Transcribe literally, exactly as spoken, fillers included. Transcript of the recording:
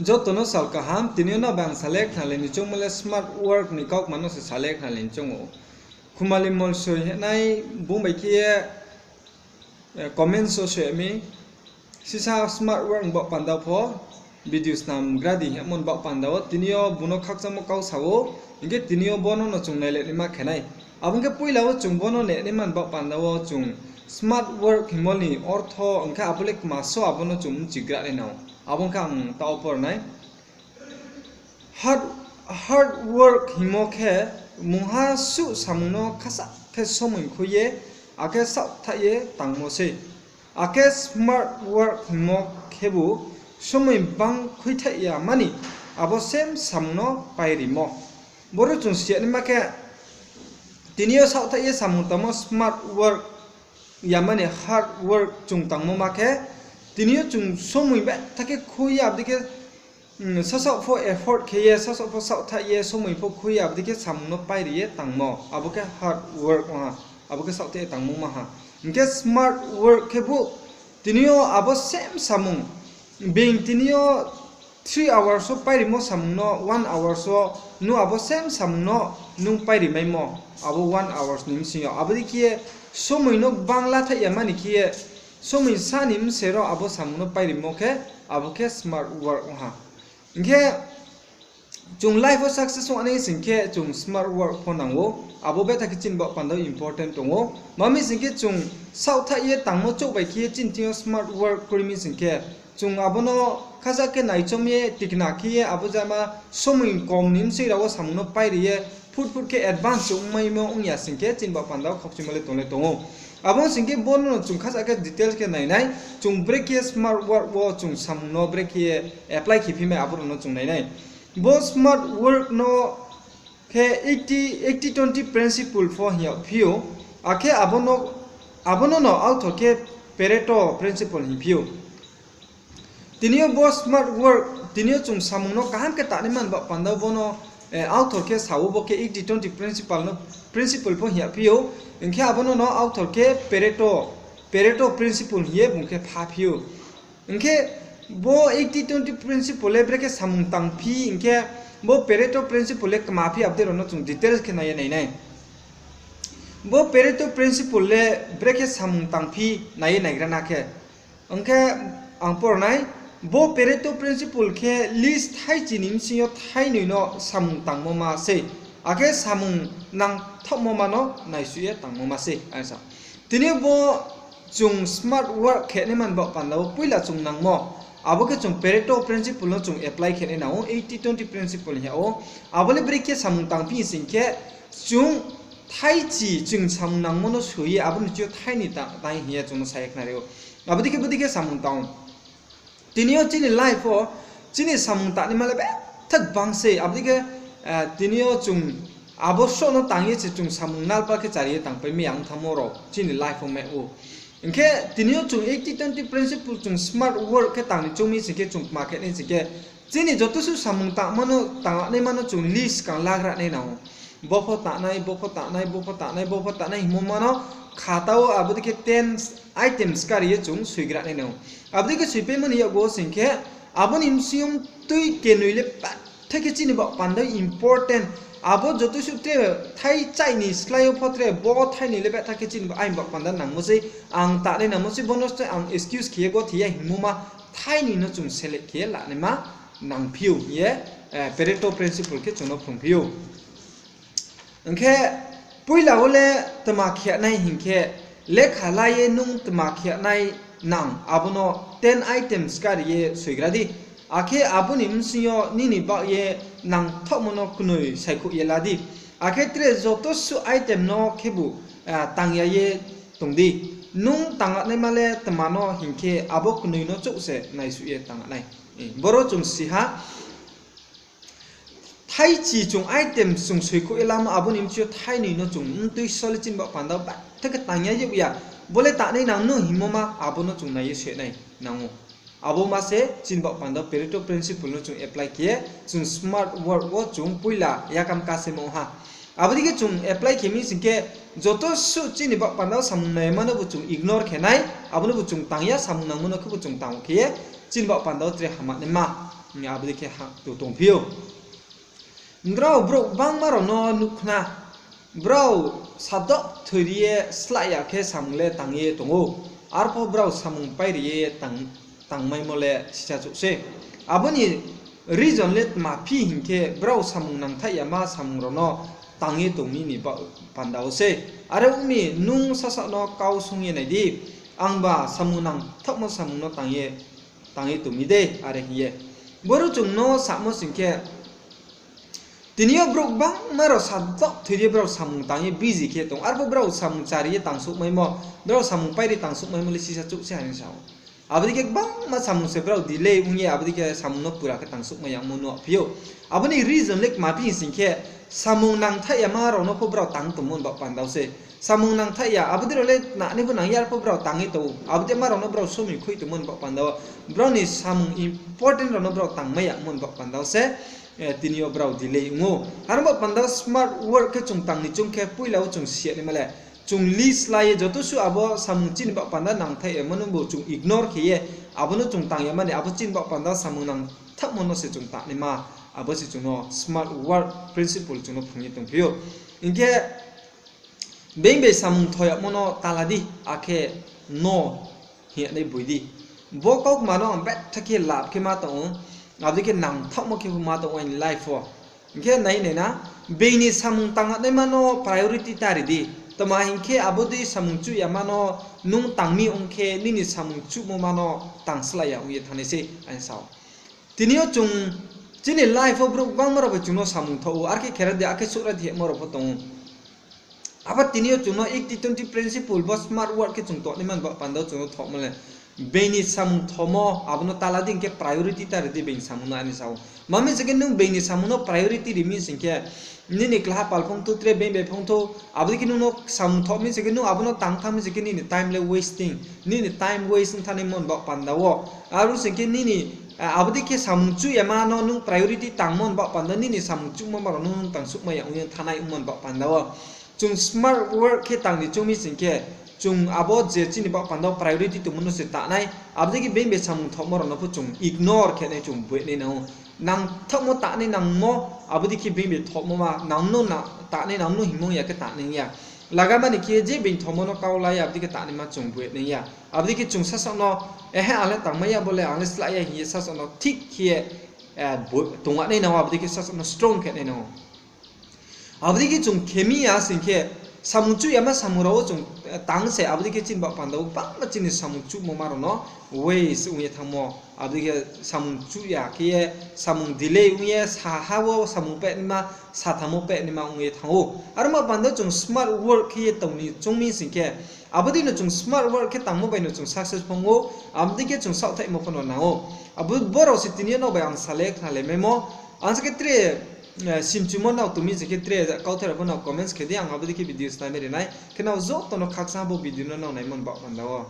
Joto no sal kaham, tini yo no bang salai khnalai ni choungmo le smart work ni kaukma no se salai khnalai ni choung ou. Khumali Molsoi hinai bung bai khe ye comments wo soi mi, sisa smart work ni baoh panda pho video snam gra di hingmo ni baoh panda wo tini yo bung no khakchangmo kau sa ou, hing khe tini yo bo no no chung nailai naima khe nai. Abo ong khe poila wo chung bo no nainaima ni baoh panda wo chung smart work hingmo ni ortho ong khe abo le kma so abo no chung mchigra nai nang ou. Abo ong khe ang taoh wo por nai. Hard, hard work hingmo khe mungha suh samung no khasa khe somoi khui ye, akhe saohthaih ye tangmo sei. Akhe smart work hingmo khebu somoi bang khuithaih ya mani abo same samung no pairimo. Boro chung si ya naima khe, tini yo saohthaih ye samung tangmo smart work ya mani hard work chung tangmo ma khe, tini yo chung somoi betha khe khui ye, abo dei khe sasaoh pho effort khe ye, sasaoh pho saohthaih ye, somoi pho khui ye, abo dei khe samung no pairi ye tangmo, abo khe hard work ong ha, abo khe saohthaih ye tangmo ma ha. Hing khe smart work khebu tini yo abo same samung, being tini yo three hours wo pairimo samung no one hours wo nung abo same samung no nung pairimaimo, abo one hours ni bsing yo. Abo dei khe ye somoi no gbang lathaih ya mani khe ye, somoi sa ni bsero abo samung no pairimo khe, abo khe smart work ong ha. Hing khe chung life wo success ong nai sing khe chung smart work pho nang ou. Abo betha khe chini baoh panda wo important tong ou. Ma mi sing khe chung saohthaih ye tangmo chouh bai khe ye chini thing yo smart work kroi mi sing khe, chung abo no khasa khe naichom ye tikna khe ye abo jama somoi kom ni bsing rao wo samung no pairi ye phut phut khe advance ongmaimo ong ya sing khe chini baoh panda wo khakchuimo le tong le tong ou. Abo sing khe bo no chung khasa khe details khe nai nai, chung brekhe smart work wo chung samung no brekhe ye apply khe phi mai abo rao no chung nai nai. Bo smart work no khe eighty, eighty twenty principle pho hing yag phi ou, akhe abo no, abo no no author khe Pareto principle hing phi ou. Tini yo bo smart work, tini yo chung samung no kaham khe tangnaima ni baoh panda wo bo no author khe sa ou, bo khe eighty twenty principle no, principle pho hing yag phi ou. Hing khe abo no no author khe Pareto, Pareto principle hing ye bung khe pha phi ou. Hing khe bo eighty twenty principle le brekhe samung tang phi, hing khe bo Pareto principle le kma phi, abo dei rao no chung details khe nai ye nai nai. Bo Pareto principle le brekhe samung tang phi nai ye naigra na khe. Ong khe ang por nai, bo Pareto principle khe list thaichi ni bsing yo thainoi no samung tangmo ma sei, akhe samung nangthaohmo ma no naisuh ye tangmo ma sei. Tini yo bo chung smart work khe naima ni baoh panda wo poila chung nangmo, abo khe chung Pareto principle no chung apply khe nai nang ou, eighty twenty principle hing yag ou. Abo le brekhe samung tang phi sing khe, chung thaichi chung samung nangmo no soi ye abo ni chi yo thainoi ta-, tang hing ye chung no sa ye khnari ou. Abo dei khe bo dei khe samung tang ou. Tini yo chini life wo chini samung tangnaima le betha gbang sei, abo dei khe, tini yo chung abo sroh no tang ye se chung samung nalpa khe chari ye tangpai mi ya ong thanngmo rao chini life wo mai ou. Hing khe tini yo chung eighty twenty principle chung smart work khe tang ni choung mi sing khe chung kma khe nai sing khe, chini joto suh samung tangma no, tangnaima no chung list kang lagra nai nang ou. Bo pho tangnai, bo pho tangnai, bo pho tangnai, bo pho tangnai hingmo ma no khata wo abo dei khe ten items kari ye chung soigra nai nang ou. Abo dei khe soipaimo ni yakgu wo sing khe, abo ni bsing yo tui kenoi le betha khe chini baoh panda important. Abo joto suh tre thai chaih ni slái yo pho tre bo thainoi le betha khe chini aini baoh panda nangmo sei, ang tangnai nangmo sei, bo no se ang excuse khe ye gothi ya hingmo ma thainoi no chung select khe ye lanaima nangphi ou hing ye, Pareto principle khe chung no phrungphi ou. Hing khe poila wo le tma khe nai hing khe, lekha la ye nung tma khe nai nang abo no ten items kari ye soigra di. Akhe abo ni bsing yo nini baoh ye nangthaohmo no knoi saikhouh ye la di. Akhe tre joto suh item no khebu tang ya ye tong di. Nung tangnaima le tma no hing khe abo knoi no chouh se naisuh ye tang nai. Boro chung si ha. Thaichi chung item chung soikhouh ye lamo, abo ni bsing yo thainoi no chung mtui sole chini baoh panda wo betha khe tang ya ye ya. Bo le tangnai nang no hingmo ma abo no chung nai ye soi nai nang ou. Abo ma se chini baoh panda wo Pareto principle no chung apply khe ye, chung smart work wo chung poila yakam kasemo ha. Abo dei khe chung apply khe mi sing khe, joto suh chini baoh panda wo samung naima nobu chung ignore khe nai, abo nobu chung tang ya, samung nangmo no khebu chung tang khe ye, chini baoh panda wo tre hamnaima Abo dei khe ha, to tongphi ou. Brao brouh gbangma rao no nuh khna, brao sadoh thoi ri ye slái ya khe samung le tang ye tong ou. Arpho brao samung pai ri ye tang, tangmaimo le sisa chouh sei. Abo ni reason le tma phi hing khe, brao samung nangthaih yama samung rao no tang ye tong mi ni ba-, panda wo sei. Are ong mi, nung sasaoh no kau swunng ye nai di, angba samung nangthaohmo samung no tang ye tong mi de, are hing ye. Boro chung no samo sing khe, tini yo brouh gbangma rao sadoh thoi ye brao samung tang ye busy khe tong. Arpho brao samung chari ye tangsouhmaimo, brao samung pai ri tangsouhmaimo le sisa chouh se hai sa ou. Abo dei khe gbangma samung se brao delay ong ye, abo dei khe samung no pura khe tangsouhmai yagmo nuh phi ou. Abo ni reason le kma phi sing khe, samung nangthaih yama rao no pho brao tang tongmo ni baoh panda wo se. Samung nangthaih ya, abo dei rao le nani pho nang ya, arpho brao tang ye tong ou. Abo dei ma rao no brao somoi khui tongmo ni baoh panda wo, brao ni samung important rao no brao tangmai yagmo ni baoh panda wo se, tini yo brao delay ong ou. Aro baoh panda wo smart work khe chung tang ni choung khe, poila wo chung si ya naima le, chung list la ye joto suh abo samung chini baoh panda nangthaih yama no bo chung ignore khe ye, abo no chung tang yama ni, abo chini baoh panda samung nangthaohmo no se chung tang naima, abo se chung no smart work principle chung no phrung ye tongphi ou. Hing khe, being bai samung tho yagmo no ta la di, akhe no hing ye nai boi di. Bo kaukma no ang betha khe lap khe ma tong ou, abo dei khe nangthaohmo khe pho ma tong ou aini life wo. Hing khe nai nai na, being ni samung tang yag naima no priority ta ri di. Tma hing khe, abo dei samung chuh yama no nung tang mi ong khe, nini samung chuhmo ma no tang slái ya ong ye thanng nai sei, aini sa ou. Tini yo chung, chini life wo brouh gbangma rao bai chung no samung tho ou, are khe khera di, akhe souhra di hemo rao pho tong ou. Abo tini yo chung no eighty twenty principle bo smart work khe chung tong naima ni baoh panda wo chung no thohmo le, being ni samung thomo abo no ta la di, hing khe priority ta ri di being ni samung no, aini sa ou. Ma mi se khe nung being ni samung no priority ri mi sing khe, nini klaha pal phung thou, tre being bai phung thou, abo dei khe nung no samung tho mi se khe, nung abo no tang thanng mi se khe, nini time le wasting, nini time waste ong thanng naimo ni baoh panda wo. Aro sing khe nini, abo dei khe samung chuh yama no nung priority tangmo ni baoh panda, nini samung chuhmo ma rao no nung tangsouhmai ya ong ye thanngnai ongmo ni baoh panda wo. Chung smart work khe tang ni choung mi sing khe, chung abo je chini baoh panda wo priority tongmo no se ta nai, abo dei khe being bai samung thohmo rao no pho chung ignore khe nai, chung boi nai nang ou. Nangthaohmo ta nai nangmo, abo dei khe being bai thohmo ma, nang no na, ta nai nang no hingmo ya khe ta nai ya. Laga mani khe je being thohmo no kau la ye, abo dei khe ta naima chung boi nai ya. Abo dei khe chung sasaoh no, ehe, ang le tangmai ya, bo le ang le slái ya hing ye sasaoh no thik khe ye, tong yag nai nang ou, abo dei khe sasaoh no strong khe nai nang ou. Abo dei khe chung khe mi ya sing khe, samung chuh yama samung rao wo chung tang se, abo dei khe chini baoh panda wo bangma chini samung chuhmo ma rao no waste ong ye thanngmo, abo dei khe samung chuh ya khe ye, samung delay ong ye, saha wo samung peh naima, satham wo peh naima ong ye thanng ou. Aro ma panda wo chung smart work khe ye tong ni choung mi sing khe, abo dei no chung smart work khe tangmo bai no chung success phung ou, abo dei khe chung saohthaihmo pho no nang ou. Abo bo rao se tini yo nrao bai ang sa le khna le maimo, ang se khe tre simchumo nrao tong mi se khe tre kauthai rao pho nrao comments khe di, ang abo dei khe video snai mai ri nai. Khe nrao joto no khakchang bo video no nrao naimo ni baoh panda wo.